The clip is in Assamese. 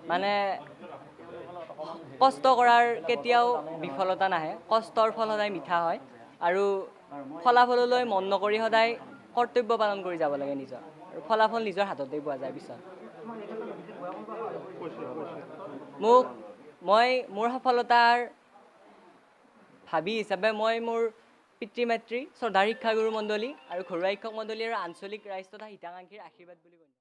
মানে কষ্ট কৰাৰ কেতিয়াও বিফলতা নাহে, কষ্টৰ ফল সদায় মিঠা হয় আৰু ফলাফললৈ মন নকৰি সদায় কৰ্তব্য পালন কৰি যাব লাগে নিজৰ, আৰু ফলাফল নিজৰ হাততেই পোৱা যায় পিছত। মোক মই মোৰ সফলতাৰ ভাবি হিচাপে মই মোৰ পিতৃ মাতৃ, শ্ৰদ্ধাৰ শিক্ষাগুৰু মণ্ডলী আৰু ঘৰুৱা শিক্ষক মণ্ডলী আৰু আঞ্চলিক ৰাইজ তথা হিতাকাংক্ষীৰ আশীৰ্বাদ বুলি গণ্য।